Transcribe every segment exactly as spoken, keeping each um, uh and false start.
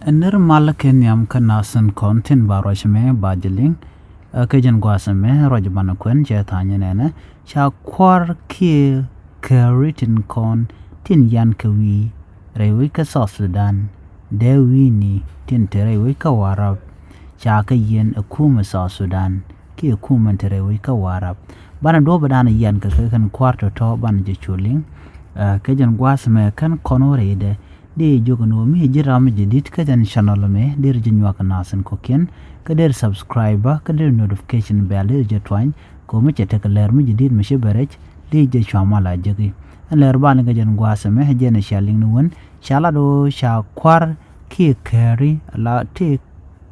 Ɛ nir mal kɛ nhiam kä nasin kɔn tin ba ruac mɛ ba jɛ liŋ. Ɛ kɛ jɛn gua̱a̱th mɛ ruac banɛ kuɛn cɛ tha̱a̱ny nɛnɛ ca kua̱r kiɛ kääri tin kɔn tin yan kɛ wi̱i̱ rɛy wec kä South Sudan. Dee wi̱i̱ni tin te rɛy wec kä Warap ca kɛ yɛn ɛ kumɛ South Sudan kiɛ kumɛ te rɛy wec kä Warap. Banɛ duɔ̱p dan yan kɛ kɛ kɛn kua̱r tɔ̱tɔ̱ banɛ jɛ cu liŋ. Ɛ kɛ jɛn gua̱a̱th mɛ kɛn kɔn wä rɛydɛ. Di jiök ni wä mi ji̱ ram mi ji̱ dit kä jɛn channel mi di ji̱ nyuak nasin kɔ̱kiɛn kä di subscribe kä di notification bell di ji̱ tuany. Kɛ mi cɛ tek lɛr mi ji̱ dit mi ci bɛ rɛc di ji̱ cua mal a jiäki. Ɛn lɛr bani kä jɛn gua̱a̱th mi jɛn cia liŋ ni wän ca lat wä ca kua̱r kiɛ kääri la ti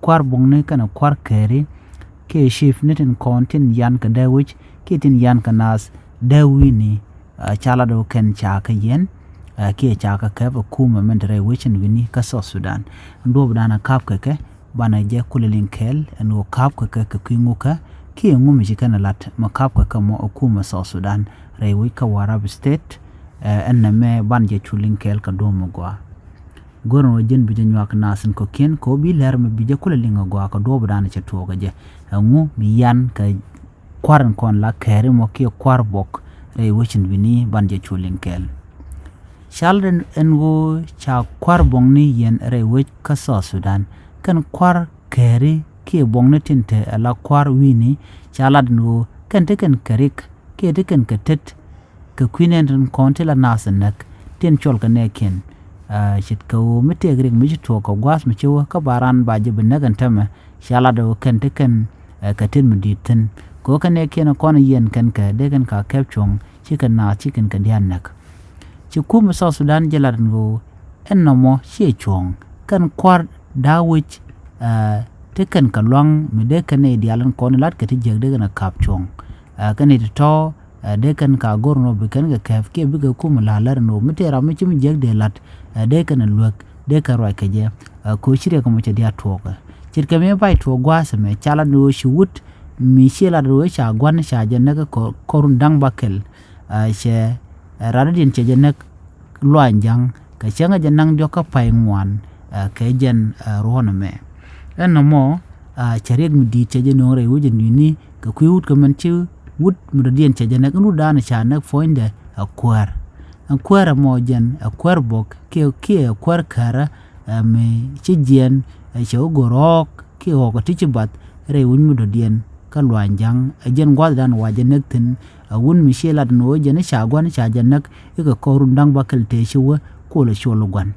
kua̱r buŋni kɛnɛ kua̱r kääri kiɛ chief ni tin kɔn tin yan kɛ dee wi̱c kiɛ tin yan kɛ nath dee wi̱ni. Ca lat wä kɛn ca kä yɛn kiɛ ca kä kɛp ɛ kumɛ min te rɛy wecin wi̱ni kä South Sudan. Duɔp dan a kap kɛ kɛ banɛ jɛ kulɛ liŋ kɛɛl ɛn wä kap kɛ kɛ kɛ kui̱ ŋukä kiɛ ŋu mi ci kɛn lat mɛ kap kɛ kɛ mɔ ɛ kumɛ South Sudan rɛy wec kä Warap State. Ɛn nɛ mɛ ban jɛ cu liŋ kɛɛl kɛ duɔp mi gɔaa. Go̱r ni wä ji̱n bi jɛ nyuak nasin kɔ̱kiɛn kɛ wä bi lɛr mi bi jɛ kulɛ liŋ a gɔaa kɛ duɔp dan cɛ tuɔɔk kɛ jɛ. Ɛŋu mi yan kɛ kua̱r in kɔn la kääri mɔ kiɛ kua̱r bok rɛy wecin wi̱ni ban jɛ cu liŋ kɛɛl. Cal den ɛn ɣöö ca kua̱r buɔ̱ŋni yɛn rɛy wec kä South Sudan kɛn kua̱r kääri kiɛ buɔ̱ŋni tin te ɛ la kua̱r wi̱ni ca lat ɛn ɣöö kɛn ti kɛn kɛ rik kiɛ ti kɛn kɛ tet kɛ kui̱ nɛn tin kɔn ti la nath näk tin cɔl kɛ nɛɛkiɛn. Ce̱tkɛ ɣöö mi tëëk rik mi ci tuɔɔk kɛ gua̱a̱th mi ci wä kä ba raan ba jɛ bi näk ɛn täämɛ ca lat ɣöö kɛn ti kɛn kɛ tet mi di̱i̱t thi̱n kɛ ɣöö kɛ nɛɛkiɛn kɔn yiɛn kɛn kɛ dee kɛn ka kɛp cuɔ̱ŋ ci kɛn naath ci kɛn kɛ diaal näk. Ci kumɛ South Sudan jɛ lat ɛn ɣöö ɛn nɔmɔ ciɛ cuɔ̱ŋ kɛn kua̱r da̱a̱ wec ti kɛn kɛ lua̱ŋ mi dee kɛn nɛy diaal in kɔn lat kɛ ti jiäk dee kɛn kɛ ka̱p cuɔ̱ŋ. Kɛn nɛy ti tɔ̱ dee kɛn ka go̱r nɔ bi kɛn kɛ kɛp kiɛ bikɛ kumɛ la̱r lär ɛn ɣöö mi tëë ram mi ci mi jiäk dee lat dee kɛn luäk dee kɛn ruac kɛ jɛ. Kɛ ɣöö ci riɛk ɛmɔ cɛ diaal tuɔɔkɛ ce̱tkɛ mi ba̱c tuɔɔk gua̱a̱th ɛmɛ ca lat ɛn ɣöö ci wut mi ciɛ lat ɛn ɣöö ca gua̱n ca jɛ näk kɛ kɔr run da̱ŋ bäkɛl. Cɛ ɛ ran diɛn cɛ jɛ näk luany ja̱ŋ kɛ cäŋ ɛ jɛ naŋ diɔ̱k kä pay ŋuan kɛ jɛn ruɔ̱n ɛmɛ. Ɛn nɔmɔ cɛ riɛk mi di̱i̱t cɛ jɛ nööŋ rɛy wec ɛn wi̱ni kɛ kui̱ wut kɛ mɛn ci wut mi dɔ̱diɛn cɛ jɛ näk ɛn wut da̱a̱n ca näk puɔ̱nydɛ ɛ kuäär. Ɛn kuäär ɛmɔ jɛn ɛ kuäär buɔ̱k kiɛ kiɛ ɛ kuäär kärä mi ci jiɛn ɛ cɛ wä go̱r ɣɔ̱ɔ̱k kiɛ ɣɔ̱ɔ̱k ɛ ti ci bath rɛy wec mi dɔ̱diɛn kä luany ja̱ŋ ɛ jɛn gua̱thdan wa jɛ näk thi̱n. A wun mi ciɛ lat ni wä jɛn i̱ ca gua̱n i̱ ca jɛ näk i̱ kɛ kɔr run da̱ŋ bäkɛl tëë ci wä kuɔl ɛ cuɔl gua̱n.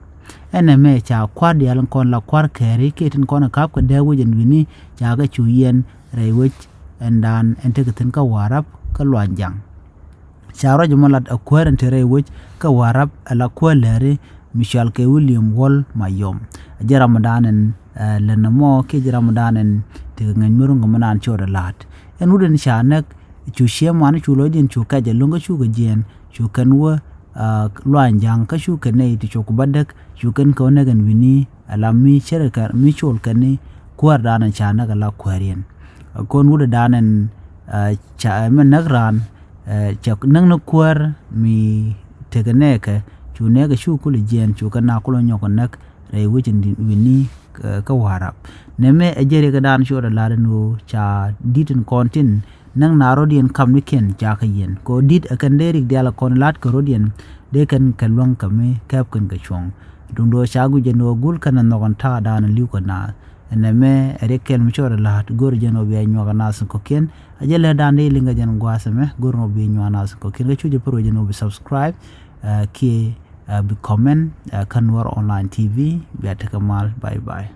Ɛn ɛmɛ ca kua̱r diaal in kɔn la kua̱r kɛɛri kiɛ tin kɔn ɛ ka̱p kɛ dee wec ɛn wi̱ni ca kɛ cu yɛn rɛy wec ɛn daan ɛn tekɛ thi̱n kä Warap kä luany ja̱ŋ. Ca ruac ɛmɔ lat ɛ kuäär ɛn te rɛy wec kä Warap ɛ la kuäär lääri mi cɔal kɛ William Wol Mayom. Ɛ jɛ ramdan ɛn lɛn ɛmɔ kiɛ jɛ ramdan ɛn tekɛ ŋäc mi ruŋ kɛ mi naan ciɔt ɛ la̱a̱t. Ɛn wut ɛn ca näk cu ciɛ man cu lɔcdiɛn cu kɛc ɛlɔ̱ŋ kä cukɛ jiɛɛn cu kɛn wä luany ja̱ŋ kä cukɛ nɛy ti cuk bädäk cu kɛn kɛ wä näk ɛn wi̱ni ala mi cärkɛ mi col kɛn ni kuäärdan ɛn ca näk ala kuääriɛn. Kɔn wut ɛdan ɛn ca ɛmɛ näk raan cɛ näk ni kuäär mi tekɛ nɛɛkɛ cu nɛɛkɛ cu kulɛ jiɛɛn cu kɛ na kulɛ nyɔk kɛ näk rɛy wec in wi̱ni kä Warap. Nɛmɛ ɛ jɛ riɛkɛ daan cuɔt ɛ la̱r ɛn ɣöö ca di̱t in kɔn tin näk na rɔ̱diɛn kamnikiɛn ca kɛ yɛn kɛ ɣöö di̱t ɛ kɛn dee rik diaal ɛ kɔn la̱t kɛ rɔ̱diɛn dee kɛn kɛ luäŋ kɛ mi kɛp kɛn kɛ cuɔ̱ŋ. Duundɛ ɣöö ca guic ɛn ɣöö gul kɛn ɛ nhɔk ɛn ta̱a̱ daan ɛ li̱w kɛ naath. Ɛn ɛmɛ ɛ riɛk kɛl mi cɔɔr ɛ la̱a̱t go̱r jɛn ɣöö bia nyuak ɛ naath kɔ̱kiɛn. A jɛ lɛ daan dee liŋ kɛ jɛn gua̱a̱th ɛmɛ go̱r ɣöö bi nyuak ɛ naath kɔ̱kiɛn kɛ cu jɛ pär wec jɛn ɣöö bi subscribe kiɛ bi comment kä Nuɔr Online T V. Bia tekɛ mal. Bye bye.